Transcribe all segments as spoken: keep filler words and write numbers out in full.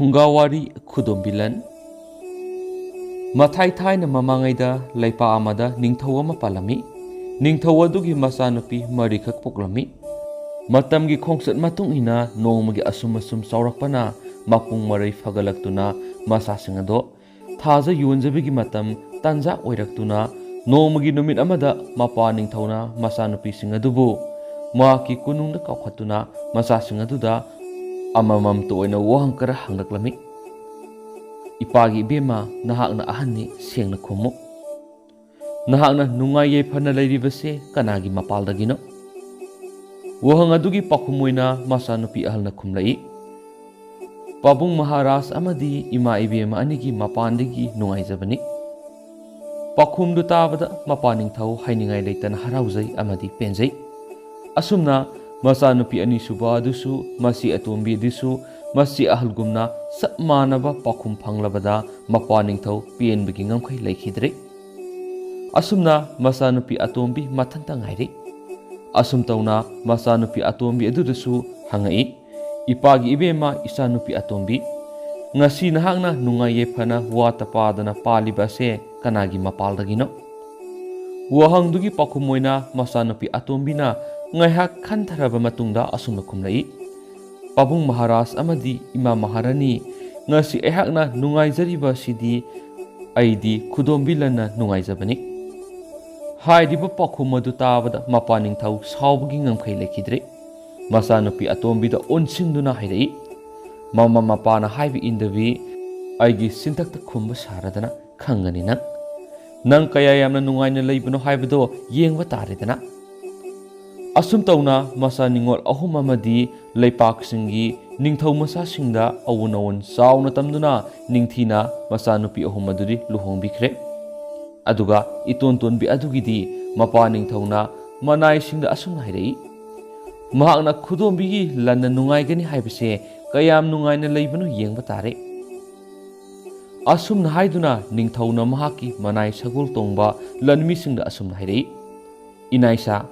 ꯐꯨꯡꯒꯥꯋꯥꯔꯤ ꯈꯨꯗꯣꯝꯕꯤꯂꯟ꯫ ꯃꯊꯥꯏ ꯊꯥꯏꯅ ꯃꯃꯥꯡꯉꯩꯗ ꯂꯩꯄꯥꯛ ꯑꯃꯗ ꯅꯤꯡꯊꯧ ꯑꯃ ꯄꯥꯜꯂꯝꯃꯤ꯫ ꯅꯤꯡꯊꯧ ꯑꯗꯨꯒꯤ ꯃꯆꯥꯅꯨꯄꯤ ꯃꯔꯤꯈꯛ ꯄꯣꯛꯂꯝꯃꯤ꯫ ꯃꯇꯝꯒꯤ ꯈꯣꯡꯆꯠ ꯃꯇꯨꯡ ꯏꯟꯅ ꯅꯣꯡꯃꯒꯤ ꯑꯁꯨꯝ ꯑꯁꯨꯝ ꯆꯥꯎꯔꯛꯄꯅ ꯃꯄꯨꯡ ꯃꯔꯩ ꯐꯒꯠꯂꯛꯇꯨꯅ ꯃꯆꯥꯁꯤꯡ ꯑꯗꯣ ꯊꯥꯖ ꯌꯣꯟꯖꯕꯒꯤ ꯃꯇꯝ ꯇꯥꯟꯖꯥ ꯑꯣꯏꯔꯛꯇꯨꯅ ꯅꯣꯡꯃꯒꯤ ꯅꯨꯃꯤꯠ ꯑꯃꯗ ꯃꯄꯥ ꯅꯤꯡꯊꯧꯅ ꯃꯆꯥꯅꯨꯄꯤꯁꯤꯡ ꯑꯗꯨꯕꯨ ꯃꯍꯥꯛꯀꯤ ꯀꯣꯅꯨꯡꯗ ꯀꯧꯈꯠꯇꯨꯅ ꯃꯆꯥꯁꯤꯡ ꯑꯗꯨꯗ ꯑꯃꯃꯝꯇ ꯑꯣꯏꯅ ꯋꯥꯍꯪ ꯈꯔ ꯍꯪꯂꯛꯂꯝꯃꯤ꯫ "ꯏꯄꯥꯒꯤ ꯏꯕꯦꯝꯃ, ꯅꯍꯥꯛꯅ ꯑꯍꯟꯅꯤ, ꯁꯦꯡꯅ ꯈꯨꯝꯃꯨ꯫ ꯅꯍꯥꯛꯅ ꯅꯨꯡꯉꯥꯏ ꯌꯥꯏꯐꯅ ꯂꯩꯔꯤꯕꯁꯦ ꯀꯅꯥꯒꯤ ꯃꯄꯥꯜꯗꯒꯤꯅꯣ?" ꯋꯥꯍꯪ ꯑꯗꯨꯒꯤ ꯄꯥꯎꯈꯨꯝ ꯑꯣꯏꯅ ꯃꯆꯥꯅꯨꯄꯤ ꯑꯍꯜꯅ ꯈꯨꯝꯂꯛꯏ, "ꯄꯥꯕꯨꯡ ꯃꯍꯥꯔꯥꯖ ꯑꯃꯗꯤ ꯏꯃꯥ ꯏꯕꯦꯝꯃ ꯑꯅꯤꯒꯤ ꯃꯄꯥꯟꯗꯒꯤ ꯅꯨꯡꯉꯥꯏꯖꯕꯅꯤ꯫" ꯄꯥꯎꯈꯨꯝꯗꯨ ꯇꯥꯕꯗ ꯃꯄꯥ ꯅꯤꯡꯊꯧ ꯍꯥꯏꯅꯤꯡꯉꯥꯏ ꯂꯩꯇꯅ ꯍꯔꯥꯎꯖꯩ ꯑꯃꯗꯤ ꯄꯦꯟꯖꯩ꯫ ꯑꯁꯨꯝꯅ ꯃꯆꯥꯅꯨꯄꯤ ꯑꯅꯤꯁꯨꯕ ꯑꯗꯨꯁꯨ ꯃꯆꯦ ꯑꯇꯣꯝꯕꯤ ꯑꯗꯨꯁꯨ ꯃꯆꯦ ꯑꯍꯜꯒꯨꯝꯅ ꯆꯞ ꯃꯥꯟꯅꯕ ꯄꯥꯎꯈꯨꯝ ꯐꯪꯂꯕꯗ ꯃꯄꯥ ꯅꯤꯡꯊꯧ ꯄꯦꯟꯕꯒꯤ ꯉꯝꯈꯩ ꯂꯩꯈꯤꯗ꯭ꯔꯦ꯫ ꯑꯁꯨꯝꯅ ꯃꯆꯥꯅꯨꯄꯤ ꯑꯇꯣꯝꯕꯤ ꯃꯊꯟꯇ ꯉꯥꯏꯔꯦ꯫ ꯑꯁꯨꯝ ꯇꯧꯅ ꯃꯆꯥꯅꯨꯄꯤ ꯑꯇꯣꯝꯕꯤ ꯑꯗꯨꯗꯁꯨ ꯍꯪꯉꯛꯏ, "ꯏꯄꯥꯒꯤ ꯏꯕꯦꯝꯃ, ꯏꯆꯥꯅꯨꯄꯤ ꯑꯇꯣꯝꯕꯤ, ꯉꯁꯤ ꯅꯍꯥꯛꯅ ꯅꯨꯡꯉꯥꯏ ꯌꯥꯏꯐꯅ ꯋꯥꯇ ꯄꯥꯗꯅ ꯄꯥꯜꯂꯤꯕ ꯑꯁꯦ ꯀꯅꯥꯒꯤ ꯃꯄꯥꯜꯗꯒꯤꯅꯣ?" ꯋꯥꯍꯪꯗꯨꯒꯤ ꯄꯥꯎꯈꯨꯝ ꯑꯣꯏꯅ ꯃꯆꯥꯅꯨꯄꯤ ꯑꯇꯣꯝꯕꯤꯅ ꯉꯥꯏꯍꯥꯛ ꯈꯟꯊꯔꯕ ꯃꯇꯨꯡꯗ ꯑꯁꯨꯝꯅ ꯈꯨꯝꯂꯛꯏ, "ꯄꯥꯕꯨꯡ ꯃꯍꯥꯔꯥꯖ ꯑꯃꯗꯤ ꯏꯃꯥ ꯃꯍꯥꯔꯥꯅꯤ, ꯉꯁꯤ ꯑꯩꯍꯥꯛꯅ ꯅꯨꯡꯉꯥꯏꯖꯔꯤꯕ ꯑꯁꯤꯗꯤ ꯑꯩꯗꯤ ꯈꯨꯗꯣꯝꯕꯤ ꯂꯟꯅ ꯅꯨꯡꯉꯥꯏꯖꯕꯅꯤ꯫" ꯍꯥꯏꯔꯤꯕ ꯄꯥꯎꯈꯨꯝ ꯑꯗꯨ ꯇꯥꯕꯗ ꯃꯄꯥ ꯅꯤꯡꯊꯧ ꯁꯥꯎꯕꯒꯤ ꯉꯝꯈꯩ ꯂꯩꯈꯤꯗ꯭ꯔꯦ꯫ ꯃꯆꯥꯅꯨꯄꯤ ꯑꯇꯣꯝꯕꯤꯗ ꯑꯣꯟꯁꯤꯟꯗꯨꯅ ꯍꯥꯏꯔꯛꯏ, "ꯃꯃꯥ ꯃꯄꯥꯅ ꯍꯥꯏꯕ ꯏꯟꯗꯕꯤ ꯑꯩꯒꯤ ꯆꯤꯟꯊꯛꯇ ꯈꯨꯝꯕ ꯁꯥꯔꯗꯅ ꯈꯪꯒꯅꯤ ꯅꯪ꯫ ꯅꯪ ꯀꯌꯥ ꯌꯥꯝꯅ ꯅꯨꯡꯉꯥꯏꯅ ꯂꯩꯕꯅꯣ ꯍꯥꯏꯕꯗꯣ ꯌꯦꯡꯕ ꯇꯥꯔꯦꯗꯅ꯫" ꯑꯁꯨꯝ ꯇꯧꯅ ꯃꯆꯥ ꯅꯤꯉꯣꯜ ꯑꯍꯨꯝ ꯑꯃꯗꯤ ꯂꯩꯄꯥꯛꯁꯤꯡꯒꯤ ꯅꯤꯡꯊꯧ ꯃꯆꯥꯁꯤꯡꯗ ꯑꯋꯨꯟ ꯑꯋꯨꯟ ꯆꯥꯎꯅ ꯇꯝꯗꯨꯅ ꯅꯤꯡꯊꯤꯅ ꯃꯆꯥꯅꯨꯄꯤ ꯑꯍꯨꯝ ꯑꯗꯨꯗꯤ ꯂꯨꯍꯣꯡꯕꯤꯈ꯭ꯔꯦ꯫ ꯑꯗꯨꯒ ꯏꯇꯣꯟ ꯇꯣꯟꯕꯤ ꯑꯗꯨꯒꯤꯗꯤ ꯃꯄꯥ ꯅꯤꯡꯊꯧꯅ ꯃꯅꯥꯏꯁꯤꯡꯗ ꯑꯁꯨꯝꯅ ꯍꯥꯏꯔꯛꯏ, "ꯃꯍꯥꯛꯅ ꯈꯨꯗꯣꯝꯕꯤꯒꯤ ꯂꯟꯅ ꯅꯨꯡꯉꯥꯏꯒꯅꯤ ꯍꯥꯏꯕꯁꯦ ꯀꯌꯥꯝ ꯅꯨꯡꯉꯥꯏꯅ ꯂꯩꯕꯅꯣ ꯌꯦꯡꯕ ꯇꯥꯔꯦ꯫" ꯑꯁꯨꯝꯅ ꯍꯥꯏꯗꯨꯅ ꯅꯤꯡꯊꯧꯅ ꯃꯍꯥꯛꯀꯤ ꯃꯅꯥꯏ ꯁꯒꯣꯜ ꯇꯣꯡꯕ ꯂꯟꯃꯤꯁꯤꯡꯗ ꯑꯁꯨꯝꯅ ꯍꯥꯏꯔꯛꯏ, "ꯏꯅꯥꯏꯁꯥ,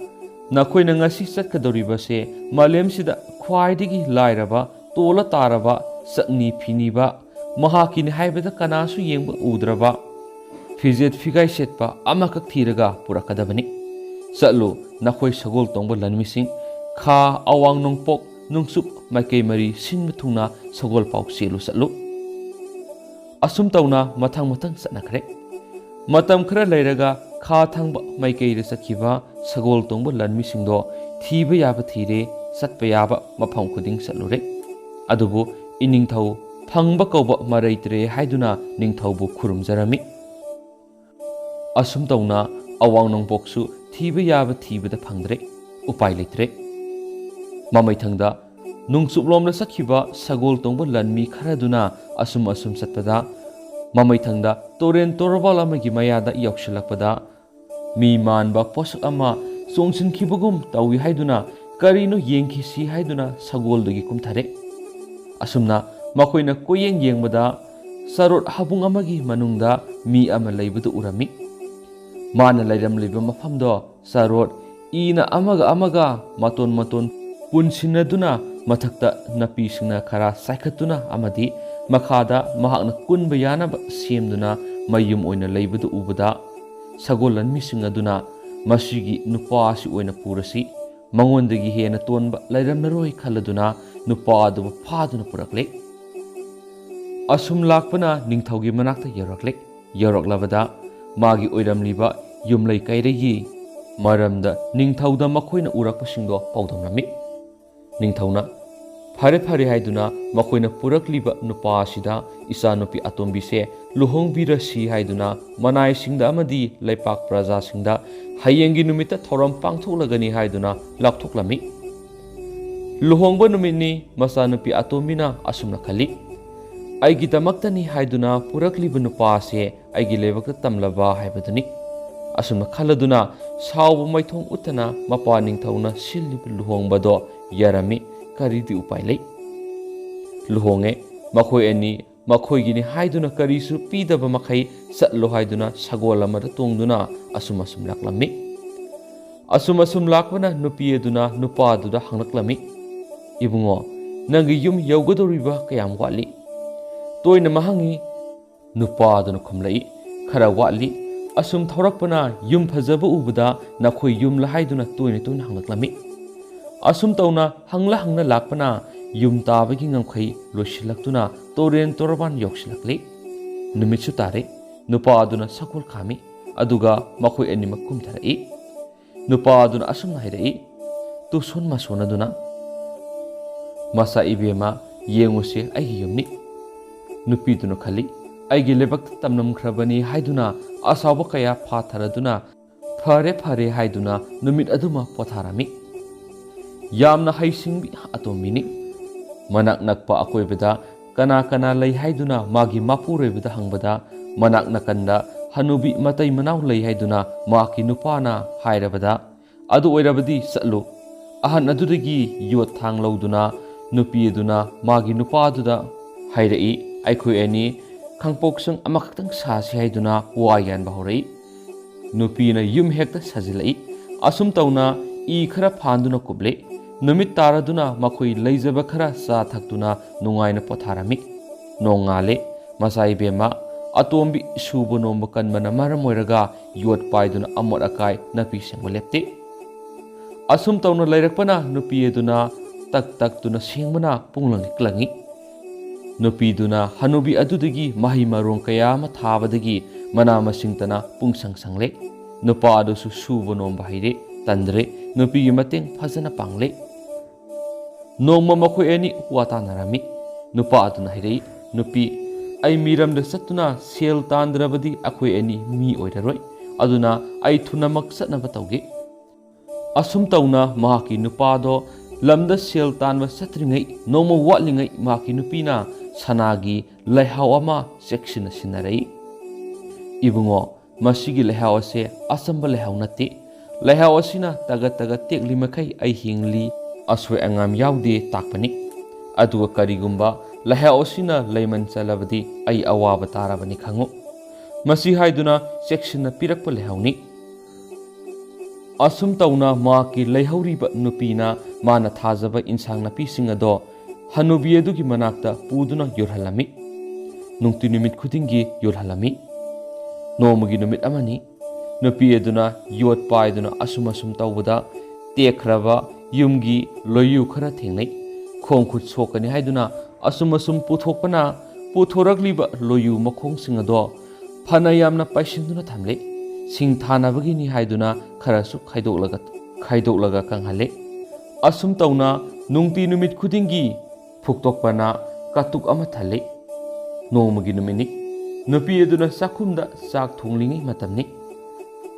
ꯅꯈꯣꯏꯅ ꯉꯁꯤ ꯆꯠꯀꯗꯧꯔꯤꯕꯁꯦ ꯃꯥꯂꯦꯝꯁꯤꯗ ꯈ꯭ꯋꯥꯏꯗꯒꯤ ꯂꯥꯏꯔꯕ, ꯇꯣꯜꯂ ꯇꯥꯔꯕ, ꯆꯠꯅꯤ ꯐꯤꯅꯤꯕ, ꯃꯍꯥꯛꯀꯤꯅꯤ ꯍꯥꯏꯕꯗ ꯀꯅꯥꯁꯨ ꯌꯦꯡꯕ ꯎꯗ꯭ꯔꯕ, ꯐꯤꯖꯦꯠ ꯐꯤꯒꯥꯏ ꯁꯦꯠꯄ ꯑꯃꯈꯛ ꯊꯤꯔꯒ ꯄꯨꯔꯛꯀꯗꯕꯅꯤ꯫ ꯆꯠꯂꯨ, ꯅꯈꯣꯏ ꯁꯒꯣꯜ ꯇꯣꯡꯕ ꯂꯟꯃꯤꯁꯤꯡ, ꯈꯥ, ꯑꯋꯥꯡ ꯅꯣꯡꯄꯣꯛ, ꯅꯣꯡꯆꯨꯞ ꯃꯥꯏꯀꯩ ꯃꯔꯤ ꯁꯤꯟꯕ ꯊꯨꯡꯅ ꯁꯒꯣꯜ ꯄꯥꯎ ꯆꯦꯜꯂꯨ ꯆꯠꯂꯨ꯫ ꯑꯁꯨꯝ ꯇꯧꯅ ꯃꯊꯪ ꯃꯊꯪ ꯆꯠꯅꯈ꯭ꯔꯦ꯫ ꯃꯇꯝ ꯈꯔ ꯂꯩꯔꯒ ꯈꯥ ꯊꯪꯕ ꯃꯥꯏꯀꯩꯗ ꯆꯠꯈꯤꯕ ꯁꯒꯣꯜ ꯇꯣꯡꯕ ꯂꯟꯃꯤꯁꯤꯡꯗꯣ ꯊꯤꯕ ꯌꯥꯕ ꯊꯤꯔꯦ, ꯆꯠꯄ ꯌꯥꯕ ꯃꯐꯝ ꯈꯨꯗꯤꯡ ꯆꯠꯂꯨꯔꯦ꯫ ꯑꯗꯨꯕꯨ ꯏꯅꯤꯡꯊꯧ ꯐꯪꯕ ꯀꯧꯕ ꯃꯔꯩꯇ꯭ꯔꯦ ꯍꯥꯏꯗꯨꯅ ꯅꯤꯡꯊꯧꯕꯨ ꯈꯨꯔꯨꯝꯖꯔꯝꯃꯤ꯫ ꯑꯁꯨꯝ ꯇꯧꯅ ꯑꯋꯥꯡ ꯅꯣꯡꯄꯣꯛꯁꯨ ꯊꯤꯕ ꯌꯥꯕ ꯊꯤꯕꯗ ꯐꯪꯗ꯭ꯔꯦ꯫ ꯎꯄꯥꯏ ꯂꯩꯇ꯭ꯔꯦ꯫ ꯃꯃꯩꯊꯪꯗ ꯅꯣꯡꯆꯨꯞꯂꯣꯝꯗ ꯆꯠꯈꯤꯕ ꯁꯒꯣꯜ ꯇꯣꯡꯕ ꯂꯟꯃꯤ ꯈꯔꯗꯨꯅ ꯑꯁꯨꯝ ꯑꯁꯨꯝ ꯆꯠꯄꯗ, ꯃꯃꯩꯊꯪꯗ ꯇꯨꯔꯦꯟ ꯇꯣꯔꯕꯥꯜ ꯑꯃꯒꯤ ꯃꯌꯥꯗ ꯌꯧꯁꯤꯜꯂꯛꯄꯗ, ꯃꯤ ꯃꯥꯟꯕ ꯄꯣꯠꯁꯛ ꯑꯃ ꯆꯣꯡꯁꯤꯟꯈꯤꯕꯒꯨꯝ ꯇꯧꯏ ꯍꯥꯏꯗꯨꯅ, ꯀꯔꯤꯅꯣ ꯌꯦꯡꯈꯤꯁꯤ ꯍꯥꯏꯗꯨꯅ ꯁꯒꯣꯜꯗꯒꯤ ꯀꯨꯝꯊꯔꯦ꯫ ꯑꯁꯨꯝꯅ ꯃꯈꯣꯏꯅ ꯀꯣꯏꯌꯦꯡ ꯌꯦꯡꯕꯗ, ꯆꯔꯣꯠ ꯍꯥꯕꯨꯡ ꯑꯃꯒꯤ ꯃꯅꯨꯡꯗ ꯃꯤ ꯑꯃ ꯂꯩꯕꯗꯨ ꯎꯔꯝꯃꯤ꯫ ꯃꯥꯅ ꯂꯩꯔꯝꯂꯤꯕ ꯃꯐꯝꯗꯣ ꯆꯔꯣꯠ ꯏꯅ ꯑꯃꯒ ꯑꯃꯒ ꯃꯇꯣꯟ ꯃꯇꯣꯟ ꯄꯨꯟꯁꯤꯟꯅꯗꯨꯅ, ꯃꯊꯛꯇ ꯅꯥꯄꯤꯁꯤꯡꯅ ꯈꯔ ꯆꯥꯏꯈꯠꯇꯨꯅ ꯑꯃꯗꯤ ꯃꯈꯥꯗ ꯃꯍꯥꯛꯅ ꯀꯨꯟꯕ ꯌꯥꯅꯕ ꯁꯦꯝꯗꯨꯅ ꯃꯌꯨꯝ ꯑꯣꯏꯅ ꯂꯩꯕꯗꯨ ꯎꯕꯗ, ꯁꯒꯣꯜ ꯂꯟꯃꯤꯁꯤꯡ ꯑꯗꯨꯅ "ꯃꯁꯤꯒꯤ ꯅꯨꯄꯥ ꯑꯁꯤ ꯑꯣꯏꯅ ꯄꯨꯔꯁꯤ, ꯃꯉꯣꯟꯗꯒꯤ ꯍꯦꯟꯅ ꯇꯣꯟꯕ ꯂꯩꯔꯝꯂꯔꯣꯏ" ꯈꯜꯂꯗꯨꯅ ꯅꯨꯄꯥ ꯑꯗꯨꯕꯨ ꯐꯥꯗꯨꯅ ꯄꯨꯔꯛꯂꯦ꯫ ꯑꯁꯨꯝ ꯂꯥꯛꯄꯅ ꯅꯤꯡꯊꯧꯒꯤ ꯃꯅꯥꯛꯇ ꯌꯧꯔꯛꯂꯦ꯫ ꯌꯧꯔꯛꯂꯕꯗ ꯃꯥꯒꯤ ꯑꯣꯏꯔꯝꯂꯤꯕ ꯌꯨꯝꯂꯩ ꯀꯩꯔꯩꯒꯤ ꯃꯔꯝꯗ ꯅꯤꯡꯊꯧꯗ ꯃꯈꯣꯏꯅ ꯎꯔꯛꯄꯁꯤꯡꯗꯣ ꯄꯥꯎꯗꯝꯂꯝꯃꯤ꯫ ꯅꯤꯡꯊꯧꯅ "ꯐꯔꯦ, ꯐꯔꯦ" ꯍꯥꯏꯗꯨꯅ ꯃꯈꯣꯏꯅ ꯄꯨꯔꯛꯂꯤꯕ ꯅꯨꯄꯥ ꯑꯁꯤꯗ ꯏꯆꯥꯅꯨꯄꯤ ꯑꯇꯣꯝꯕꯤꯁꯦ ꯂꯨꯍꯣꯡꯕꯤꯔꯁꯤ ꯍꯥꯏꯗꯨꯅ ꯃꯅꯥꯏꯁꯤꯡꯗ ꯑꯃꯗꯤ ꯂꯩꯄꯥꯛ ꯄ꯭ꯔꯖꯥꯁꯤꯡꯗ ꯍꯌꯦꯡꯒꯤ ꯅꯨꯃꯤꯠꯇ ꯊꯧꯔꯝ ꯄꯥꯡꯊꯣꯛꯂꯒꯅꯤ ꯍꯥꯏꯗꯨꯅ ꯂꯥꯎꯊꯣꯛꯂꯝꯃꯤ꯫ ꯂꯨꯍꯣꯡꯕ ꯅꯨꯃꯤꯠꯅꯤ꯫ ꯃꯆꯥꯅꯨꯄꯤ ꯑꯇꯣꯝꯕꯤꯅ ꯑꯁꯨꯝꯅ ꯈꯜꯂꯤ, "ꯑꯩꯒꯤꯗꯃꯛꯇꯅꯤ ꯍꯥꯏꯗꯨꯅ ꯄꯨꯔꯛꯂꯤꯕ ꯅꯨꯄꯥ ꯑꯁꯦ ꯑꯩꯒꯤ ꯂꯥꯏꯕꯛꯇ ꯇꯝꯂꯕ ꯍꯥꯏꯕꯗꯨꯅꯤ"꯫ ꯑꯁꯨꯝꯅ ꯈꯜꯂꯗꯨꯅ ꯁꯥꯎꯕ ꯃꯥꯏꯊꯣꯡ ꯎꯠꯇꯅ ꯃꯄꯥ ꯅꯤꯡꯊꯧꯅ ꯁꯤꯜꯂꯤꯕ ꯂꯨꯍꯣꯡꯕꯗꯣ ꯌꯥꯔꯝꯃꯤ꯫ ꯀꯔꯤꯗꯤ ꯎꯄꯥꯏ ꯂꯩ? ꯂꯨꯍꯣꯡꯉꯦ꯫ ꯃꯈꯣꯏ ꯑꯅꯤ ꯃꯈꯣꯏꯒꯤꯅꯤ ꯍꯥꯏꯗꯨꯅ ꯀꯔꯤꯁꯨ ꯄꯤꯗꯕ ꯃꯈꯩ ꯆꯠꯂꯣ ꯍꯥꯏꯗꯨꯅ ꯁꯒꯣꯜ ꯑꯃꯗ ꯇꯣꯡꯗꯨꯅ ꯑꯁꯨꯝ ꯑꯁꯨꯝ ꯂꯥꯛꯂꯝꯃꯤ꯫ ꯑꯁꯨꯝ ꯑꯁꯨꯝ ꯂꯥꯛꯄꯅ ꯅꯨꯄꯤ ꯑꯗꯨꯅ ꯅꯨꯄꯥ ꯑꯗꯨꯗ ꯍꯪꯂꯛꯂꯝꯃꯤ, "ꯏꯕꯨꯡꯉꯣ, "ꯅꯪꯒꯤ ꯌꯨꯝ ꯌꯧꯒꯗꯧꯔꯤꯕ ꯀꯌꯥꯝ ꯋꯥꯠꯂꯤ?" ꯇꯣꯏꯅ ꯑꯃ ꯍꯪꯉꯤ꯫ ꯅꯨꯄꯥ ꯑꯗꯨꯅ ꯈꯨꯝꯂꯛꯏ, "ꯈꯔ ꯋꯥꯠꯂꯤ꯫ ꯑꯁꯨꯝ ꯊꯧꯔꯛꯄꯅ ꯌꯨꯝ ꯐꯖꯕ ꯎꯕꯗ ꯅꯈꯣꯏ ꯌꯨꯝꯂ ꯍꯥꯏꯗꯨꯅ ꯇꯣꯏꯅ ꯇꯣꯏꯅ ꯍꯪꯂꯛꯂꯝꯃꯤ꯫ ꯑꯁꯨꯝ ꯇꯧꯅ ꯍꯪꯂ ꯍꯪꯂ ꯂꯥꯛꯄꯅ ꯌꯨꯝ ꯇꯥꯕꯒꯤ ꯉꯝꯈꯩ ꯂꯣꯏꯁꯤꯜꯂꯛꯇꯨꯅ ꯇꯣꯔꯦꯟ ꯇꯣꯔꯕꯥꯟ ꯌꯧꯁꯤꯜꯂꯛꯂꯤ꯫ ꯅꯨꯃꯤꯠꯁꯨ ꯇꯥꯔꯦ꯫ ꯅꯨꯄꯥ ꯑꯗꯨꯅ ꯁꯒꯣꯜ ꯈꯥꯝꯃꯤ, ꯑꯗꯨꯒ ꯃꯈꯣꯏ ꯑꯅꯤꯃꯛ ꯀꯨꯝꯊꯔꯛꯏ꯫ ꯅꯨꯄꯥ ꯑꯗꯨꯅ ꯑꯁꯨꯝꯅ ꯍꯥꯏꯔꯛꯏ, ꯇꯨꯁꯣꯟ ꯃꯁꯣꯟꯅꯗꯨꯅ, "ꯃꯁꯥ ꯏꯕꯦꯝꯃ, ꯌꯦꯡꯉꯨꯁꯦ, ꯑꯩꯒꯤ ꯌꯨꯝꯅꯤ"꯫ ꯅꯨꯄꯤꯗꯨꯅ ꯈꯜꯂꯤ, "ꯑꯩꯒꯤ ꯂꯥꯏꯕꯛꯇ ꯇꯝꯂꯝꯈ꯭ꯔꯕꯅꯤ" ꯍꯥꯏꯗꯨꯅ ꯑꯁꯥꯎꯕ ꯀꯌꯥ ꯐꯥꯊꯔꯗꯨꯅ, "ꯐꯔꯦ, ꯐꯔꯦ" ꯍꯥꯏꯗꯨꯅ ꯅꯨꯃꯤꯠ ꯑꯗꯨꯃ ꯄꯣꯊꯥꯔꯝꯃꯤ꯫ ꯌꯥꯝꯅ ꯍꯩꯁꯤꯡꯕꯤ ꯑꯇꯣꯝꯕꯤꯅꯤ꯫ ꯃꯅꯥꯛ ꯅꯛꯄ ꯑꯀꯣꯏꯕꯗ ꯀꯅꯥ ꯀꯅꯥ ꯂꯩ ꯍꯥꯏꯗꯨꯅ ꯃꯥꯒꯤ ꯃꯄꯨꯔꯣꯏꯕꯗ ꯍꯪꯕꯗ, ꯃꯅꯥꯛ ꯅꯥꯀꯟꯗ ꯍꯅꯨꯕꯤ ꯃꯇꯩ ꯃꯅꯥꯎ ꯂꯩ ꯍꯥꯏꯗꯨꯅ ꯃꯍꯥꯛꯀꯤ ꯅꯨꯄꯥꯅ ꯍꯥꯏꯔꯕꯗ, "ꯑꯗꯨ ꯑꯣꯏꯔꯕꯗꯤ ꯆꯠꯂꯨ"꯫ ꯑꯍꯟ ꯑꯗꯨꯗꯒꯤ ꯌꯣꯠ ꯊꯥꯡ ꯂꯧꯗꯨꯅ ꯅꯨꯄꯤ ꯑꯗꯨꯅ ꯃꯥꯒꯤ ꯅꯨꯄꯥꯗꯨꯗ ꯍꯥꯏꯔꯛꯏ, "ꯑꯩꯈꯣꯏ ꯑꯅꯤ ꯈꯥꯡꯄꯣꯛꯁꯪ ꯑꯃꯈꯛꯇꯪ ꯁꯥꯁꯤ" ꯍꯥꯏꯗꯨꯅ ꯋꯥ ꯌꯥꯟꯕ ꯍꯧꯔꯛꯏ꯫ ꯅꯨꯄꯤꯅ ꯌꯨꯝ ꯍꯦꯛꯇ ꯁꯥꯖꯤꯜꯂꯛꯏ꯫ ꯑꯁꯨꯝ ꯇꯧꯅ ꯏ ꯈꯔ ꯐꯥꯟꯗꯨꯅ ꯀꯨꯞꯂꯦ꯫ ꯅꯨꯃꯤꯠ ꯇꯥꯔꯗꯨꯅ ꯃꯈꯣꯏ ꯂꯩꯖꯕ ꯈꯔ ꯆꯥ ꯊꯛꯇꯨꯅ ꯅꯨꯡꯉꯥꯏꯅ ꯄꯣꯊꯥꯔꯝꯃꯤ꯫ ꯅꯣꯡꯉꯥꯜꯂꯦ꯫ ꯃꯆꯥ ꯏꯕꯦꯝꯃ, ꯑꯇꯣꯝꯕꯤ ꯁꯨꯕ ꯅꯣꯝꯕ ꯀꯟꯕꯅ ꯃꯔꯝ ꯑꯣꯏꯔꯒ ꯌꯣꯠ ꯄꯥꯏꯗꯨꯅ ꯑꯃꯣꯠ ꯑꯀꯥꯏ ꯅꯥꯄꯤ ꯁꯦꯡꯕ ꯂꯦꯞꯇꯦ꯫ ꯑꯁꯨꯝ ꯇꯧꯅ ꯂꯩꯔꯛꯄꯅ ꯅꯨꯄꯤ ꯑꯗꯨꯅ ꯇꯛ ꯇꯛꯇꯨꯅ ꯁꯦꯡꯕꯅ ꯄꯨꯡꯂꯪ ꯍꯦꯛ ꯂꯪꯏ꯫ ꯅꯨꯄꯤꯗꯨꯅ ꯍꯅꯨꯕꯤ ꯑꯗꯨꯗꯒꯤ ꯃꯍꯩ ꯃꯔꯣꯡ ꯀꯌꯥ ꯑꯃ ꯊꯥꯕꯗꯒꯤ ꯃꯅꯥ ꯃꯁꯤꯡꯇꯅ ꯄꯨꯡꯁꯪ ꯁꯪꯂꯦ꯫ ꯅꯨꯄꯥ ꯑꯗꯨꯁꯨ ꯁꯨꯕ ꯅꯣꯝꯕ ꯍꯩꯔꯦ, ꯇꯟꯗ꯭ꯔꯦ, ꯅꯨꯄꯤꯒꯤ ꯃꯇꯦꯡ ꯐꯖꯅ ꯄꯥꯡꯂꯦ꯫ ꯅꯣꯡꯃ ꯃꯈꯣꯏ ꯑꯅꯤ ꯋꯥ ꯇꯥꯅꯔꯝꯃꯤ꯫ ꯅꯨꯄꯥ ꯑꯗꯨꯅ ꯍꯥꯏꯔꯛꯏ, "ꯅꯨꯄꯤ, ꯑꯩ ꯃꯤꯔꯝꯗ ꯆꯠꯇꯨꯅ ꯁꯦꯜ ꯇꯥꯟꯗ꯭ꯔꯕꯗꯤ ꯑꯩꯈꯣꯏ ꯑꯅꯤ ꯃꯤ ꯑꯣꯏꯔꯔꯣꯏ꯫ ꯑꯗꯨꯅ ꯑꯩ ꯊꯨꯅꯃꯛ ꯆꯠꯅꯕ ꯇꯧꯒꯦ"꯫ ꯑꯁꯨꯝ ꯇꯧꯅ ꯃꯍꯥꯛꯀꯤ ꯅꯨꯄꯥꯗꯣ ꯂꯝꯗ ꯁꯦꯜ ꯇꯥꯟꯕ ꯆꯠꯇ꯭ꯔꯤꯉꯩ, ꯅꯣꯡꯃ ꯋꯥꯠꯂꯤꯉꯩ ꯃꯍꯥꯛꯀꯤ ꯅꯨꯄꯤꯅ ꯁꯅꯥꯒꯤ ꯂꯩꯍꯥꯎ ꯑꯃ ꯆꯦꯛꯁꯤꯟꯅ ꯁꯤꯟꯅꯔꯛꯏ꯫ "ꯏꯕꯨꯡꯉꯣ, ꯃꯁꯤꯒꯤ ꯂꯩꯍꯥꯎ ꯑꯁꯦ ꯑꯆꯝꯕ ꯂꯩꯍꯥꯎ ꯅꯠꯇꯦ꯫ ꯂꯩꯍꯥꯎ ꯑꯁꯤꯅ ꯇꯒꯠ ꯇꯒꯠ ꯇꯦꯛꯂꯤ ꯃꯈꯩ ꯑꯩ ꯍꯤꯡꯂꯤ, ꯑꯁꯣꯏ ꯑꯉꯥꯝ ꯌꯥꯎꯗꯦ ꯇꯥꯛꯄꯅꯤ꯫ ꯑꯗꯨꯒ ꯀꯔꯤꯒꯨꯝꯕ ꯂꯩꯍꯥꯎ ꯑꯁꯤꯅ ꯂꯩꯃꯟ ꯆꯠꯂꯕꯗꯤ ꯑꯩ ꯑꯋꯥꯕ ꯇꯥꯔꯕꯅꯤ ꯈꯪꯉꯨ"꯫ ꯃꯁꯤ ꯍꯥꯏꯗꯨꯅ ꯆꯦꯛꯁꯤꯟꯅ ꯄꯤꯔꯛꯄ ꯂꯩꯍꯥꯎꯅꯤ꯫ ꯑꯁꯨꯝ ꯇꯧꯅ ꯃꯍꯥꯛꯀꯤ ꯂꯩꯍꯧꯔꯤꯕ ꯅꯨꯄꯤꯅ ꯃꯥꯅ ꯊꯥꯖꯕ ꯏꯟꯁꯥꯡ ꯅꯥꯄꯤꯁꯤꯡ ꯑꯗꯣ ꯍꯅꯨꯕꯤ ꯑꯗꯨꯒꯤ ꯃꯅꯥꯛꯇ ꯄꯨꯗꯨꯅ ꯌꯣꯜꯍꯜꯂꯝꯃꯤ꯫ ꯅꯨꯡꯇꯤ ꯅꯨꯃꯤꯠ ꯈꯨꯗꯤꯡꯒꯤ ꯌꯣꯜꯍꯜꯂꯝꯃꯤ꯫ ꯅꯣꯡꯃꯒꯤ ꯅꯨꯃꯤꯠ ꯑꯃꯅꯤ, ꯅꯨꯄꯤ ꯑꯗꯨꯅ ꯌꯣꯠ ꯄꯥꯏꯗꯨꯅ ꯑꯁꯨꯝ ꯑꯁꯨꯝ ꯇꯧꯕꯗ ꯇꯦꯛꯈ꯭ꯔꯕ ꯌꯨꯝꯒꯤ ꯂꯣꯏꯌꯨ ꯈꯔ ꯊꯦꯡꯅꯩ꯫ ꯈꯣꯡ ꯈꯨꯠ ꯁꯣꯛꯀꯅꯤ ꯍꯥꯏꯗꯨꯅ ꯑꯁꯨꯝ ꯑꯁꯨꯝ ꯄꯨꯊꯣꯛꯄꯅ ꯄꯨꯊꯣꯔꯛꯂꯤꯕ ꯂꯣꯏꯌꯨ ꯃꯈꯣꯡꯁꯤꯡ ꯑꯗꯣ ꯐꯅ ꯌꯥꯝꯅ ꯄꯩꯁꯤꯟꯗꯨꯅ ꯊꯝꯂꯦ꯫ ꯁꯤꯡ ꯊꯥꯅꯕꯒꯤꯅꯤ ꯍꯥꯏꯗꯨꯅ ꯈꯔꯁꯨ ꯈꯥꯏꯗꯣꯛꯂꯒ, ꯈꯥꯏꯗꯣꯛꯂꯒ ꯀꯪꯍꯜꯂꯦ꯫ ꯑꯁꯨꯝ ꯇꯧꯅ ꯅꯨꯡꯇꯤ ꯅꯨꯃꯤꯠ ꯈꯨꯗꯤꯡꯒꯤ ꯐꯨꯛꯇꯣꯛꯄꯅ ꯀꯇꯨꯛ ꯑꯃ ꯊꯜꯂꯤ꯫ ꯅꯣꯡꯃꯒꯤ ꯅꯨꯃꯤꯠꯅꯤ꯫ ꯅꯨꯄꯤ ꯑꯗꯨꯅ ꯆꯥꯛꯈꯨꯝꯗ ꯆꯥꯛ ꯊꯣꯡꯂꯤꯉꯩ ꯃꯇꯝꯅꯤ꯫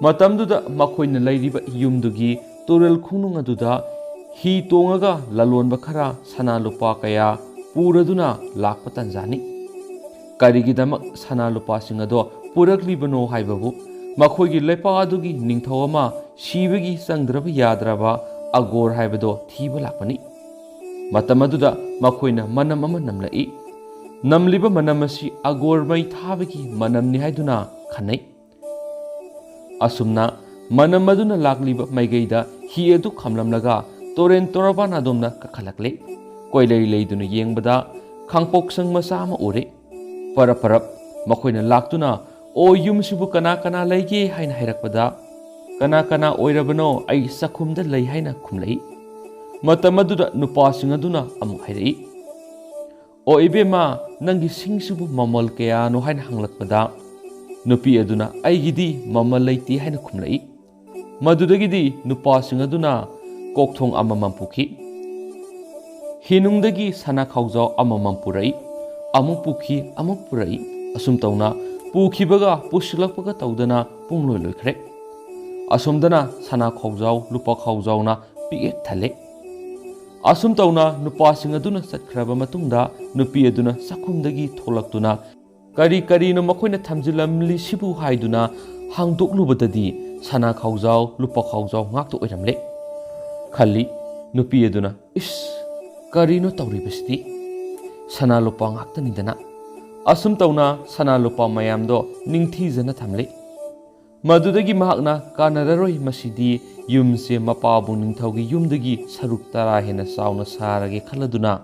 ꯃꯇꯝꯗꯨꯗ ꯃꯈꯣꯏꯅ ꯂꯩꯔꯤꯕ ꯌꯨꯝꯗꯨꯒꯤ ꯇꯨꯔꯦꯜ ꯈꯣꯡꯅꯨꯡ ꯑꯗꯨꯗ ꯍꯤ ꯇꯣꯡꯉꯒ ꯂꯂꯣꯟꯕ ꯈꯔ ꯁꯅꯥ ꯂꯨꯄꯥ ꯀꯌꯥ ꯄꯨꯔꯗꯨꯅ ꯂꯥꯛꯄ ꯇꯟꯖꯥꯅꯤ꯫ ꯀꯔꯤꯒꯤꯗꯃꯛ ꯁꯅꯥ ꯂꯨꯄꯥꯁꯤꯡ ꯑꯗꯣ ꯄꯨꯔꯛꯂꯤꯕꯅꯣ ꯍꯥꯏꯕꯕꯨ ꯃꯈꯣꯏꯒꯤ ꯂꯩꯄꯥꯛ ꯑꯗꯨꯒꯤ ꯅꯤꯡꯊꯧ ꯑꯃ ꯁꯤꯕꯒꯤ ꯆꯪꯗ꯭ꯔꯕ ꯌꯥꯗ꯭ꯔꯕ ꯑꯒꯣꯔ ꯍꯥꯏꯕꯗꯣ ꯊꯤꯕ ꯂꯥꯛꯄꯅꯤ꯫ ꯃꯇꯝ ꯑꯗꯨꯗ ꯃꯈꯣꯏꯅ ꯃꯅꯝ ꯑꯃ ꯅꯝꯂꯛꯏ꯫ ꯅꯝꯂꯤꯕ ꯃꯅꯝ ꯑꯁꯤ ꯑꯒꯣꯔ ꯃꯩ ꯊꯥꯕꯒꯤ ꯃꯅꯝꯅꯤ ꯍꯥꯏꯗꯨꯅ ꯈꯟꯅꯩ꯫ ꯑꯁꯨꯝꯅ ꯃꯅꯝ ꯑꯗꯨꯅ ꯂꯥꯛꯂꯤꯕ ꯃꯥꯏꯀꯩꯗ ꯍꯤ ꯑꯗꯨ ꯈꯝꯂꯝꯂꯒ ꯇꯣꯔꯦꯟ ꯇꯣꯔꯕꯥꯟ ꯑꯗꯣꯝꯅ ꯀꯥꯈꯠꯂꯛꯂꯦ꯫ ꯀꯣꯏꯂꯩ ꯂꯩꯗꯨꯅ ꯌꯦꯡꯕꯗ ꯈꯥꯡꯄꯣꯛꯁꯪ ꯃꯆꯥ ꯑꯃ ꯎꯔꯦ꯫ ꯄꯔꯞ ꯄꯔꯞ ꯃꯈꯣꯏꯅ ꯂꯥꯛꯇꯨꯅ, "ꯑꯣ, ꯌꯨꯝꯁꯤꯕꯨ ꯀꯅꯥ ꯀꯅꯥ ꯂꯩꯒꯦ?" ꯍꯥꯏꯅ ꯍꯥꯏꯔꯛꯄꯗ, "ꯀꯅꯥ ꯀꯅꯥ ꯑꯣꯏꯔꯕꯅꯣ? ꯑꯩ ꯆꯥꯛꯈꯨꯝꯗ ꯂꯩ," ꯍꯥꯏꯅ ꯈꯨꯝꯂꯛꯏ꯫ ꯃꯇꯝ ꯑꯗꯨꯗ ꯅꯨꯄꯥꯁꯤꯡ ꯑꯗꯨꯅ ꯑꯃꯨꯛ ꯍꯥꯏꯔꯛꯏ, "ꯑꯣ ꯏꯕꯦꯝꯃ, ꯅꯪꯒꯤ ꯁꯤꯡꯁꯤꯕꯨ ꯃꯃꯜ ꯀꯌꯥꯅꯣ?" ꯍꯥꯏꯅ ꯍꯪꯂꯛꯄꯗ, ꯅꯨꯄꯤ ꯑꯗꯨꯅ, "ꯑꯩꯒꯤꯗꯤ ꯃꯃꯜ ꯂꯩꯇꯦ," ꯍꯥꯏꯅ ꯈꯨꯝꯂꯛꯏ꯫ ꯃꯗꯨꯗꯒꯤꯗꯤ ꯅꯨꯄꯥꯁꯤꯡ ꯑꯗꯨꯅ ꯀꯣꯛꯊꯣꯡ ꯑꯃꯃꯝ ꯄꯨꯈꯤ꯫ ꯍꯤꯅꯨꯡꯗꯒꯤ ꯁꯅꯥ ꯈꯥꯎꯖꯥꯎ ꯑꯃꯃꯝ ꯄꯨꯔꯛꯏ꯫ ꯑꯃꯨꯛ ꯄꯨꯈꯤ, ꯑꯃꯨꯛ ꯄꯨꯔꯛꯏ꯫ ꯑꯁꯨꯝ ꯇꯧꯅ ꯄꯨꯈꯤꯕꯒ ꯄꯨꯁꯤꯜꯂꯛꯄꯒ ꯇꯧꯗꯅ ꯄꯨꯡꯂꯣꯏ ꯂꯣꯏꯈ꯭ꯔꯦ꯫ ꯑꯁꯣꯝꯗꯅ ꯁꯅꯥ ꯈꯥꯎꯖꯥꯎ, ꯂꯨꯄꯥ ꯈꯥꯎꯖꯥꯎꯅ ꯄꯤꯛ ꯍꯦꯛ ꯊꯜꯂꯦ꯫ ꯑꯁꯨꯝ ꯇꯧꯅ ꯅꯨꯄꯥꯁꯤꯡ ꯑꯗꯨꯅ ꯆꯠꯈ꯭ꯔꯕ ꯃꯇꯨꯡꯗ, ꯅꯨꯄꯤ ꯑꯗꯨꯅ ꯆꯥꯛꯈꯨꯝꯗꯒꯤ ꯊꯣꯛꯂꯛꯇꯨꯅ ꯀꯔꯤ ꯀꯔꯤꯅꯣ ꯃꯈꯣꯏꯅ ꯊꯝꯖꯤꯜꯂꯝꯂꯤꯁꯤꯕꯨ ꯍꯥꯏꯗꯨꯅ ꯍꯥꯡꯗꯣꯛꯂꯨꯕꯗꯗꯤ, ꯁꯅꯥ ꯈꯥꯎꯖꯥꯎ, ꯂꯨꯄꯥ ꯈꯥꯎꯖꯥꯎ ꯉꯥꯛꯇ ꯑꯣꯏꯔꯝꯂꯦ꯫ ꯈꯜꯂꯤ ꯅꯨꯄꯤ ꯑꯗꯨꯅ, "ꯏꯁ, ꯀꯔꯤꯅꯣ ꯇꯧꯔꯤꯕꯁꯤꯗꯤ? ꯁꯅꯥ ꯂꯨꯄꯥ ꯉꯥꯛꯇꯅꯤꯗꯅ!" ꯑꯁꯨꯝ ꯇꯧꯅ ꯁꯅꯥ ꯂꯨꯄꯥ ꯃꯌꯥꯝꯗꯣ ꯅꯤꯡꯊꯤꯖꯅ ꯊꯝꯂꯦ꯫ ꯃꯗꯨꯗꯒꯤ ꯃꯍꯥꯛꯅ, "ꯀꯥꯟꯅꯔꯔꯣꯏ, ꯃꯁꯤꯗꯤ ꯌꯨꯝꯁꯦ ꯃꯄꯥꯕꯨꯡ ꯅꯤꯡꯊꯧꯒꯤ ꯌꯨꯝꯗꯒꯤ ꯁꯔꯨꯛ ꯇꯔꯥ ꯍꯦꯟꯅ ꯆꯥꯎꯅ ꯁꯥꯔꯒꯦ" ꯈꯜꯂꯗꯨꯅ,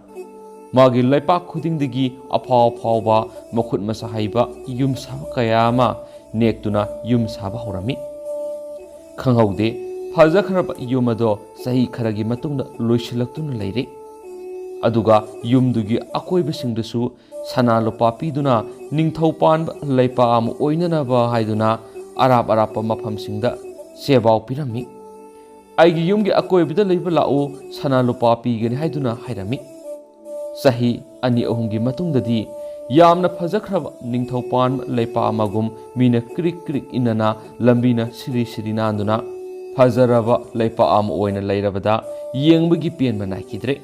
ꯃꯥꯒꯤ ꯂꯩꯄꯥꯛ ꯈꯨꯗꯤꯡꯗꯒꯤ ꯑꯐꯥꯎ ꯑꯐꯥꯎꯕ ꯃꯈꯨꯠ ꯃꯁꯥ ꯍꯩꯕ ꯌꯨꯝ ꯁꯥꯕ ꯀꯌꯥ ꯑꯃ ꯅꯦꯛꯇꯨꯅ ꯌꯨꯝ ꯁꯥꯕ ꯍꯧꯔꯝꯃꯤ꯫ ꯈꯪꯍꯧꯗꯦ, ꯐꯖꯈ꯭ꯔꯕ ꯌꯨꯝ ꯑꯗꯣ ꯆꯍꯤ ꯈꯔꯒꯤ ꯃꯇꯨꯡꯗ ꯂꯣꯏꯁꯤꯜꯂꯛꯇꯨꯅ ꯂꯩꯔꯦ꯫ ꯑꯗꯨꯒ ꯌꯨꯝꯗꯨꯒꯤ ꯑꯀꯣꯏꯕꯁꯤꯡꯗꯁꯨ ꯁꯅꯥ ꯂꯨꯄꯥ ꯄꯤꯗꯨꯅ ꯅꯤꯡꯊꯧ ꯄꯥꯟꯕ ꯂꯩꯄꯥꯛ ꯑꯃ ꯑꯣꯏꯅꯅꯕ ꯍꯥꯏꯗꯨꯅ ꯑꯔꯥꯞ ꯑꯔꯥꯞꯄ ꯃꯐꯝꯁꯤꯡꯗ ꯆꯦꯕꯥꯎ ꯄꯤꯔꯝꯃꯤ꯫ "ꯑꯩꯒꯤ ꯌꯨꯝꯒꯤ ꯑꯀꯣꯏꯕꯗ ꯂꯩꯕ ꯂꯥꯛꯎ, ꯁꯅꯥ ꯂꯨꯄꯥ ꯄꯤꯒꯅꯤ" ꯍꯥꯏꯗꯨꯅ ꯍꯥꯏꯔꯝꯃꯤ꯫ ꯆꯍꯤ ꯑꯅꯤ ꯑꯍꯨꯝꯒꯤ ꯃꯇꯨꯡꯗꯗꯤ ꯌꯥꯝꯅ ꯐꯖꯈ꯭ꯔꯕ ꯅꯤꯡꯊꯧ ꯄꯥꯟꯕ ꯂꯩꯄꯥꯛ ꯑꯃꯒꯨꯝ ꯃꯤꯅ ꯀ꯭ꯔꯤꯛ ꯀ꯭ꯔꯤꯛ ꯏꯟꯅꯅ ꯂꯝꯕꯤꯅ ꯁꯤꯔꯤ ꯁꯤꯔꯤ ꯅꯥꯟꯗꯨꯅ ꯐꯖꯔꯕ ꯂꯩꯄꯥꯛ ꯑꯃ ꯑꯣꯏꯅ ꯂꯩꯔꯕꯗ ꯌꯦꯡꯕꯒꯤ ꯄꯦꯟꯕ ꯅꯥꯏꯈꯤꯗ꯭ꯔꯦ꯫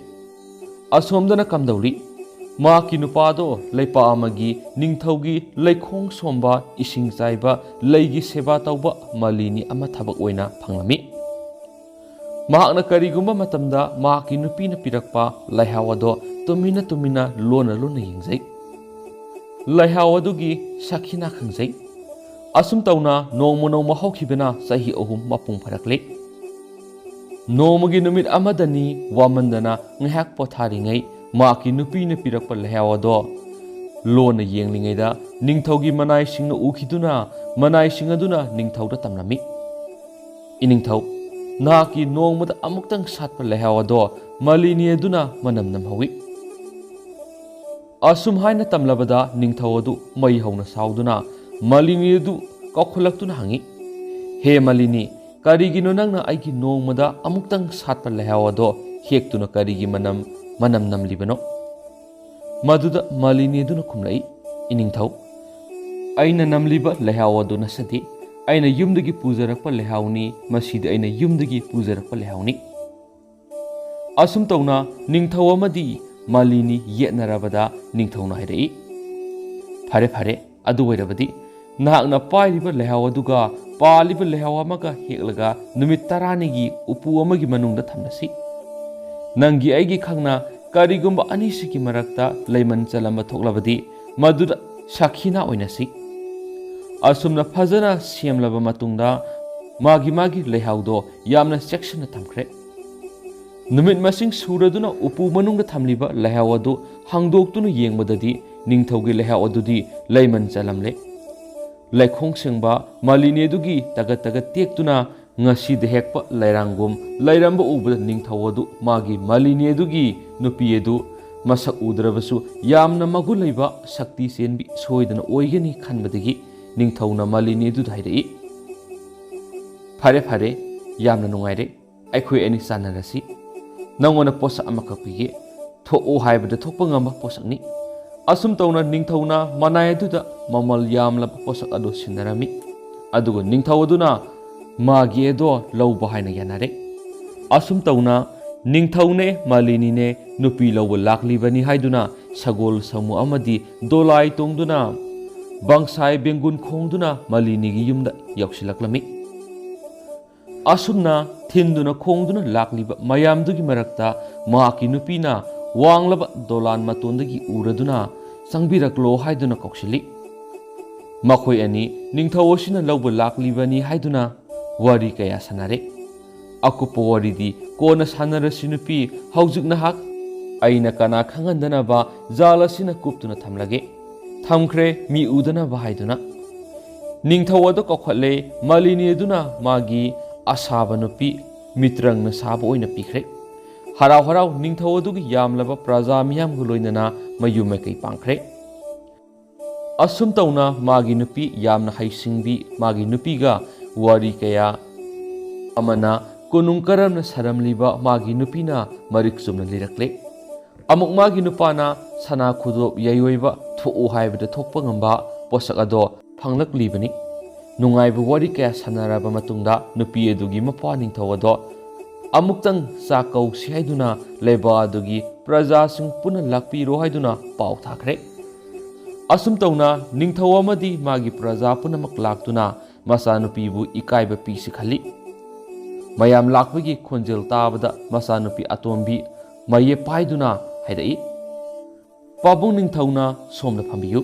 ꯑꯁꯣꯝꯗꯅ ꯀꯝꯗꯧꯔꯤ? ꯃꯍꯥꯛꯀꯤ ꯅꯨꯄꯥꯗꯣ ꯂꯩꯄꯥꯛ ꯑꯃꯒꯤ ꯅꯤꯡꯊꯧꯒꯤ ꯂꯩꯈꯣꯡ ꯁꯣꯝꯕ, ꯏꯁꯤꯡ ꯆꯥꯏꯕ, ꯂꯩꯒꯤ ꯁꯦꯕꯥ ꯇꯧꯕ ꯃꯂꯤꯅꯤ ꯑꯃ ꯊꯕꯛ ꯑꯣꯏꯅ ꯐꯪꯂꯝꯃꯤ꯫ ꯃꯍꯥꯛꯅ ꯀꯔꯤꯒꯨꯝꯕ ꯃꯇꯝꯗ ꯃꯍꯥꯛꯀꯤ ꯅꯨꯄꯤꯅ ꯄꯤꯔꯛꯄ ꯂꯩꯍꯥꯎ ꯑꯗꯣ ꯇꯨꯃꯤꯟꯅ ꯇꯨꯃꯤꯟꯅ ꯂꯣꯟꯅ ꯂꯣꯟꯅ ꯌꯦꯡꯖꯩ꯫ ꯂꯩꯍꯥꯎ ꯑꯗꯨꯒꯤ ꯁꯈꯤꯅꯥ ꯈꯪꯖꯩ꯫ ꯑꯁꯨꯝ ꯇꯧꯅ ꯅꯣꯡꯃ ꯅꯣꯡꯃ ꯍꯧꯈꯤꯕꯅ ꯆꯍꯤ ꯑꯍꯨꯝ ꯃꯄꯨꯡ ꯐꯥꯔꯛꯂꯦ꯫ ꯅꯣꯡꯃꯒꯤ ꯅꯨꯃꯤꯠ ꯑꯃꯗꯅꯤ ꯋꯥꯃꯟꯗꯅ ꯉꯥꯏꯍꯥꯛ ꯄꯣꯊꯥꯔꯤꯉꯩ ꯃꯍꯥꯛꯀꯤ ꯅꯨꯄꯤꯅ ꯄꯤꯔꯛꯄ ꯂꯩꯍꯥꯎ ꯑꯗꯣ ꯂꯣꯟꯅ ꯌꯦꯡꯂꯤꯉꯩꯗ ꯅꯤꯡꯊꯧꯒꯤ ꯃꯅꯥꯏꯁꯤꯡꯅ ꯎꯈꯤꯗꯨꯅ ꯃꯅꯥꯏꯁꯤꯡ ꯑꯗꯨꯅ ꯅꯤꯡꯊꯧꯗ ꯇꯝꯂꯝꯃꯤ, "ꯏꯅꯤꯡꯊꯧ, ꯅꯍꯥꯛꯀꯤ ꯅꯣꯡꯃꯗ ꯑꯃꯨꯛꯇꯪ ꯁꯥꯠꯄ ꯂꯩꯍꯥꯎ ꯑꯗꯣ ꯃꯂꯤꯅꯤ ꯑꯗꯨꯅ ꯃꯅꯝ ꯅꯝꯍꯧꯏ꯫" ꯑꯁꯨꯝ ꯍꯥꯏꯅ ꯇꯝꯂꯕꯗ ꯅꯤꯡꯊꯧ ꯑꯗꯨ ꯃꯩ ꯍꯧꯅ ꯁꯥꯎꯗꯨꯅ ꯃꯂꯤꯅꯤ ꯑꯗꯨ ꯀꯧꯈꯠꯂꯛꯇꯨꯅ ꯍꯪꯉꯤ, "ꯍꯦ ꯃꯂꯤꯅꯤ, ꯀꯔꯤꯒꯤꯅꯣ ꯅꯪꯅ ꯑꯩꯒꯤ ꯅꯣꯡꯃꯗ ꯑꯃꯨꯛꯇꯪ ꯁꯥꯠꯄ ꯂꯩꯍꯥꯎ ꯑꯗꯣ ꯍꯦꯛꯇꯨꯅ ꯀꯔꯤꯒꯤ ꯃꯅꯝ, ꯃꯅꯝ ꯅꯝꯂꯤꯕꯅꯣ?" ꯃꯗꯨꯗ ꯃꯂꯤꯅꯤ ꯑꯗꯨꯅ ꯈꯨꯝꯂꯛꯏ, "ꯏꯅꯤꯡꯊꯧ, ꯑꯩꯅ ꯅꯝꯂꯤꯕ ꯂꯩꯍꯥꯎ ꯑꯗꯨ ꯅꯠꯆꯗꯦ꯫ ꯑꯩꯅ ꯌꯨꯝꯗꯒꯤ ꯄꯨꯖꯔꯛꯄ ꯂꯩꯍꯥꯎꯅꯤ꯫ ꯃꯁꯤꯗꯤ ꯑꯩꯅ ꯌꯨꯝꯗꯒꯤ ꯄꯨꯖꯔꯛꯄ ꯂꯩꯍꯥꯎꯅꯤ꯫" ꯑꯁꯨꯝ ꯇꯧꯅ ꯅꯤꯡꯊꯧ ꯑꯃꯗꯤ ꯃꯂꯤꯅꯤ ꯌꯦꯠꯅꯔꯕꯗ ꯅꯤꯡꯊꯧꯅ ꯍꯥꯏꯔꯛꯏ, "ꯐꯔꯦ, ꯐꯔꯦ, ꯑꯗꯨ ꯑꯣꯏꯔꯕꯗꯤ ꯅꯍꯥꯛꯅ ꯄꯥꯏꯔꯤꯕ ꯂꯩꯍꯥꯎ ꯑꯗꯨꯒ ꯄꯥꯜꯂꯤꯕ ꯂꯩꯍꯥꯎ ꯑꯃꯒ ꯍꯦꯛꯂꯒ ꯅꯨꯃꯤꯠ ꯇꯔꯥꯅꯤꯒꯤ ꯎꯄꯨ ꯑꯃꯒꯤ ꯃꯅꯨꯡꯗ ꯊꯝꯂꯁꯤ꯫ ꯅꯪꯒꯤ ꯑꯩꯒꯤ ꯈꯪꯅ ꯀꯔꯤꯒꯨꯝꯕ ꯑꯅꯤꯁꯤꯒꯤ ꯃꯔꯛꯇ ꯂꯩꯃꯟ ꯆꯜꯂꯝꯕ ꯊꯣꯛꯂꯕꯗꯤ ꯃꯗꯨꯗ ꯁꯈꯤꯅꯥ ꯑꯣꯏꯅꯁꯤ꯫" ꯑꯁꯨꯝꯅ ꯐꯖꯅ ꯁꯦꯝꯂꯕ ꯃꯇꯨꯡꯗ ꯃꯥꯒꯤ ꯃꯥꯒꯤ ꯂꯩꯍꯥꯎꯗꯣ ꯌꯥꯝꯅ ꯆꯦꯛꯁꯤꯟꯅ ꯊꯝꯈ꯭ꯔꯦ꯫ ꯅꯨꯃꯤꯠ ꯃꯁꯤꯡ ꯁꯨꯔꯗꯨꯅ ꯎꯄꯨ ꯃꯅꯨꯡꯗ ꯊꯝꯂꯤꯕ ꯂꯩꯍꯥꯎ ꯑꯗꯨ ꯍꯥꯡꯗꯣꯛꯇꯨꯅ ꯌꯦꯡꯕꯗꯗꯤ ꯅꯤꯡꯊꯧꯒꯤ ꯂꯩꯍꯥꯎ ꯑꯗꯨꯗꯤ ꯂꯩꯃꯟ ꯆꯜꯂꯝꯂꯦ꯫ ꯂꯩꯈꯣꯡ ꯁꯦꯡꯕ ꯃꯥꯂꯤꯅꯤ ꯑꯗꯨꯒꯤ ꯇꯒꯠ ꯇꯒꯠ ꯇꯦꯛꯇꯨꯅ ꯉꯁꯤꯗ ꯍꯦꯛꯄ ꯂꯩꯔꯥꯡꯒꯨꯝ ꯂꯩꯔꯝꯕ ꯎꯕꯗ ꯅꯤꯡꯊꯧ ꯑꯗꯨ ꯃꯥꯒꯤ ꯃꯥꯂꯤꯅꯤ ꯑꯗꯨꯒꯤ ꯅꯨꯄꯤ ꯑꯗꯨ ꯃꯁꯛ ꯎꯗ꯭ꯔꯕꯁꯨ ꯌꯥꯝꯅ ꯃꯒꯨꯟ ꯂꯩꯕ ꯁꯛꯇꯤ ꯆꯦꯟꯕꯤ ꯁꯣꯏꯗꯅ ꯑꯣꯏꯒꯅꯤ ꯈꯟꯕꯗꯒꯤ ꯅꯤꯡꯊꯧꯅ ꯃꯥꯂꯤꯅꯤ ꯑꯗꯨꯗ ꯍꯥꯏꯔꯛꯏ, "ꯐꯔꯦ, ꯐꯔꯦ, ꯌꯥꯝꯅ ꯅꯨꯡꯉꯥꯏꯔꯦ꯫ ꯑꯩꯈꯣꯏ ꯑꯅꯤ ꯆꯥꯟꯅꯔꯁꯤ꯫ ꯅꯪꯉꯣꯟꯗ ꯄꯣꯠꯁꯛ ꯑꯃꯈꯛ ꯄꯤꯒꯦ꯫ ꯊꯣꯛꯎ ꯍꯥꯏꯕꯗ ꯊꯣꯛꯄ ꯉꯝꯕ ꯄꯣꯠꯁꯛꯅꯤ꯫" ꯑꯁꯨꯝ ꯇꯧꯅ ꯅꯤꯡꯊꯧꯅ ꯃꯅꯥꯏ ꯑꯗꯨꯗ ꯃꯃꯜ ꯌꯥꯝꯂꯕ ꯄꯣꯠꯁꯛ ꯑꯗꯨ ꯁꯤꯟꯅꯔꯝꯃꯤ꯫ ꯑꯗꯨꯒ ꯅꯤꯡꯊꯧ ꯑꯗꯨꯅ ꯃꯥꯒꯤ ꯑꯗꯣ ꯂꯧꯕ ꯍꯥꯏꯅ ꯌꯥꯅꯔꯦ꯫ ꯑꯁꯨꯝ ꯇꯧꯅ ꯅꯤꯡꯊꯧꯅꯦ ꯃꯥꯂꯤꯅꯤꯅꯦ ꯅꯨꯄꯤ ꯂꯧꯕ ꯂꯥꯛꯂꯤꯕꯅꯤ ꯍꯥꯏꯗꯨꯅ ꯁꯒꯣꯜ ꯁꯃꯨ ꯑꯃꯗꯤ ꯗꯣꯂꯥꯏ ꯇꯣꯡꯗꯨꯅ ꯕꯪꯁꯥꯏ ꯕꯦꯡꯒꯨꯟ ꯈꯣꯡꯗꯨꯅ ꯃꯥꯂꯤꯅꯤꯒꯤ ꯌꯨꯝꯗ ꯌꯧꯁꯤꯜꯂꯛꯂꯝꯃꯤ꯫ ꯑꯁꯨꯝꯅ ꯊꯤꯟꯗꯨꯅ ꯈꯣꯡꯗꯨꯅ ꯂꯥꯛꯂꯤꯕ ꯃꯌꯥꯝꯗꯨꯒꯤ ꯃꯔꯛꯇ ꯃꯍꯥꯛꯀꯤ ꯅꯨꯄꯤꯅ ꯋꯥꯡꯂꯕ ꯗꯣꯂꯥꯟ ꯃꯇꯣꯟꯗꯒꯤ ꯎꯔꯗꯨꯅ "ꯆꯪꯕꯤꯔꯛꯂꯣ" ꯍꯥꯏꯗꯨꯅ ꯀꯧꯁꯤꯜꯂꯤ꯫ ꯃꯈꯣꯏ ꯑꯅꯤ ꯅꯤꯡꯊꯧ ꯑꯁꯤꯅ ꯂꯧꯕ ꯂꯥꯛꯂꯤꯕꯅꯤ ꯍꯥꯏꯗꯨꯅ ꯋꯥꯔꯤ ꯀꯌꯥ ꯁꯥꯟꯅꯔꯦ꯫ ꯑꯀꯨꯞꯄ ꯋꯥꯔꯤꯗꯤ ꯀꯣꯟꯅ ꯁꯥꯟꯅꯔꯁꯤ ꯅꯨꯄꯤ, ꯍꯧꯖꯤꯛ ꯅꯍꯥꯛ ꯑꯩꯅ ꯀꯅꯥ ꯈꯪꯍꯟꯗꯅꯕ ꯖꯥꯜ ꯑꯁꯤꯅ ꯀꯨꯞꯇꯨꯅ ꯊꯝꯂꯒꯦ꯫ ꯊꯝꯈ꯭ꯔꯦ ꯃꯤ ꯎꯗꯅꯕ ꯍꯥꯏꯗꯨꯅ꯫ ꯅꯤꯡꯊꯧ ꯑꯗꯨ ꯀꯧꯈꯠꯂꯦ꯫ ꯃꯥꯂꯤꯅꯤ ꯑꯗꯨꯅ ꯃꯥꯒꯤ ꯑꯁꯥꯕ ꯅꯨꯄꯤ ꯃꯤꯇ꯭ꯔꯪꯅ ꯁꯥꯕ ꯑꯣꯏꯅ ꯄꯤꯈ꯭ꯔꯦ꯫ ꯍꯔꯥꯎ ꯍꯔꯥꯎ ꯅꯤꯡꯊꯧ ꯑꯗꯨꯒꯤ ꯌꯥꯝꯂꯕ ꯄ꯭ꯔꯖꯥ ꯃꯤꯌꯥꯝꯒ ꯂꯣꯏꯅꯅ ꯃꯌꯨꯝ ꯃꯀꯩ ꯄꯥꯡꯈ꯭ꯔꯦ꯫ ꯑꯁꯨꯝ ꯇꯧꯅ ꯃꯥꯒꯤ ꯅꯨꯄꯤ ꯌꯥꯝꯅ ꯍꯩꯁꯤꯡꯕꯤ ꯃꯥꯒꯤ ꯅꯨꯄꯤꯒ ꯋꯥꯔꯤ ꯀꯌꯥ ꯑꯃꯅ ꯀꯣꯅꯨꯡ ꯀꯔꯝꯅ ꯁꯥꯔꯝꯂꯤꯕ ꯃꯥꯒꯤ ꯅꯨꯄꯤꯅ ꯃꯔꯤꯛ ꯆꯨꯝꯅ ꯂꯤꯔꯛꯂꯦ꯫ ꯑꯃꯨꯛ ꯃꯥꯒꯤ ꯅꯨꯄꯥꯅ ꯁꯅꯥ ꯈꯨꯗꯣꯞ ꯌꯥꯏꯑꯣꯏꯕ ꯊꯣꯛꯎ ꯍꯥꯏꯕꯗ ꯊꯣꯛꯄ ꯉꯝꯕ ꯄꯣꯠꯁꯛ ꯑꯗꯣ ꯐꯪꯂꯛꯂꯤꯕꯅꯤ꯫ ꯅꯨꯡꯉꯥꯏꯕ ꯋꯥꯔꯤ ꯀꯌꯥ ꯁꯥꯟꯅꯔꯕ ꯃꯇꯨꯡꯗ ꯅꯨꯄꯤ ꯑꯗꯨꯒꯤ ꯃꯄꯥ ꯅꯤꯡꯊꯧ ꯑꯗꯣ "ꯑꯃꯨꯛꯇꯪ ꯆꯥꯛ ꯀꯧꯁꯤ" ꯍꯥꯏꯗꯨꯅ ꯂꯩꯕꯥꯛ ꯑꯗꯨꯒꯤ ꯄ꯭ꯔꯖꯥꯁꯤꯡ ꯄꯨꯟꯅ ꯂꯥꯛꯄꯤꯔꯣ ꯍꯥꯏꯗꯨꯅ ꯄꯥꯎ ꯊꯥꯈ꯭ꯔꯦ꯫ ꯑꯁꯨꯝ ꯇꯧꯅ ꯅꯤꯡꯊꯧ ꯑꯃꯗꯤ ꯃꯥꯒꯤ ꯄ꯭ꯔꯖꯥ ꯄꯨꯝꯅꯃꯛ ꯂꯥꯛꯇꯨꯅ ꯃꯆꯥꯅꯨꯄꯤꯕꯨ ꯏꯀꯥꯏꯕ ꯄꯤꯁꯤ ꯈꯜꯂꯤ꯫ ꯃꯌꯥꯝ ꯂꯥꯛꯄꯒꯤ ꯈꯣꯟꯖꯦꯜ ꯇꯥꯕꯗ ꯃꯆꯥꯅꯨꯄꯤ ꯑꯇꯣꯝꯕꯤ ꯃꯌꯦꯞ ꯄꯥꯏꯗꯨꯅ ꯍꯥꯏꯔꯛꯏ, "ꯄꯥꯕꯨꯡ ꯅꯤꯡꯊꯧꯅ ꯁꯣꯝꯗ ꯐꯝꯕꯤꯌꯨ꯫"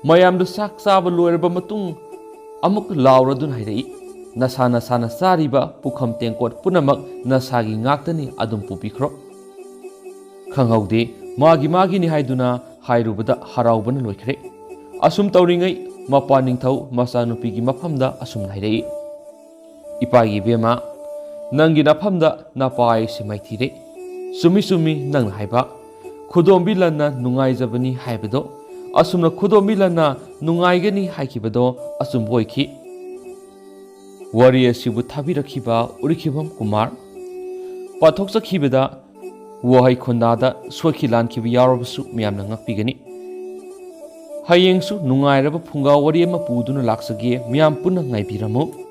ꯃꯌꯥꯝꯗꯨ ꯆꯥꯛ ꯆꯥꯕ ꯂꯣꯏꯔꯕ ꯃꯇꯨꯡ ꯑꯃꯨꯛ ꯂꯥꯎꯔꯗꯨꯅ ꯍꯥꯏꯔꯛꯏ, ꯅꯁꯥ ꯅꯁꯥꯅ ꯆꯥꯔꯤꯕ ꯄꯨꯈꯝ ꯇꯦꯡꯀꯣꯠ ꯄꯨꯝꯅꯃꯛ ꯅꯁꯥꯒꯤ ꯉꯥꯛꯇꯅꯤ, ꯑꯗꯨꯝ ꯄꯨꯕꯤꯈ꯭ꯔꯣ꯫ ꯈꯪꯍꯧꯗꯦ, ꯃꯥꯒꯤ ꯃꯥꯒꯤꯅꯤ ꯍꯥꯏꯗꯨꯅ ꯍꯥꯏꯔꯨꯕꯗ ꯍꯔꯥꯎꯕꯅ ꯂꯣꯏꯈ꯭ꯔꯦ꯫ ꯑꯁꯨꯝ ꯇꯧꯔꯤꯉꯩ ꯃꯄꯥ ꯅꯤꯡꯊꯧ ꯃꯆꯥꯅꯨꯄꯤꯒꯤ ꯃꯐꯝꯗ ꯑꯁꯨꯝꯅ ꯍꯥꯏꯔꯛꯏ, "ꯏꯄꯥꯒꯤ ꯏꯕꯦꯝꯃ, ꯅꯪꯒꯤ ꯅꯐꯝꯗ ꯅꯄꯥ ꯑꯩꯁꯦ ꯃꯥꯏꯊꯤꯔꯦ꯫ ꯆꯨꯝꯃꯤ ꯆꯨꯝꯃꯤ ꯅꯪꯅ ꯍꯥꯏꯕ, ꯈꯨꯗꯣꯝꯕꯤ ꯂꯟꯅ ꯅꯨꯡꯉꯥꯏꯖꯕꯅꯤ ꯍꯥꯏꯕꯗꯣ, ꯑꯁꯨꯝꯅ ꯈꯨꯗꯣꯝꯕꯤ ꯂꯟꯅ ꯅꯨꯡꯉꯥꯏꯒꯅꯤ ꯍꯥꯏꯈꯤꯕꯗꯣ ꯑꯆꯨꯝꯕ ꯑꯣꯏꯈꯤ"꯫ ꯋꯥꯔꯤ ꯑꯁꯤꯕꯨ ꯊꯥꯕꯤꯔꯛꯈꯤꯕ ꯎꯔꯤꯈꯤꯕꯝ ꯀꯨꯃꯥꯔ꯫ ꯄꯥꯊꯣꯛꯆꯈꯤꯕꯗ ꯋꯥꯍꯩ ꯈꯣꯟꯗꯥꯗ ꯁꯣꯏꯈꯤ ꯂꯥꯟꯈꯤꯕ ꯌꯥꯎꯔꯕꯁꯨ ꯃꯌꯥꯝꯅ ꯉꯥꯛꯄꯤꯒꯅꯤ꯫ ꯍꯌꯦꯡꯁꯨ ꯅꯨꯡꯉꯥꯏꯔꯕ ꯐꯨꯡꯒꯥ ꯋꯥꯔꯤ ꯑꯃ ꯄꯨꯗꯨꯅ ꯂꯥꯛꯆꯒꯦ, ꯃꯌꯥꯝ ꯄꯨꯟꯅ ꯉꯥꯏꯕꯤꯔꯝꯃꯨ꯫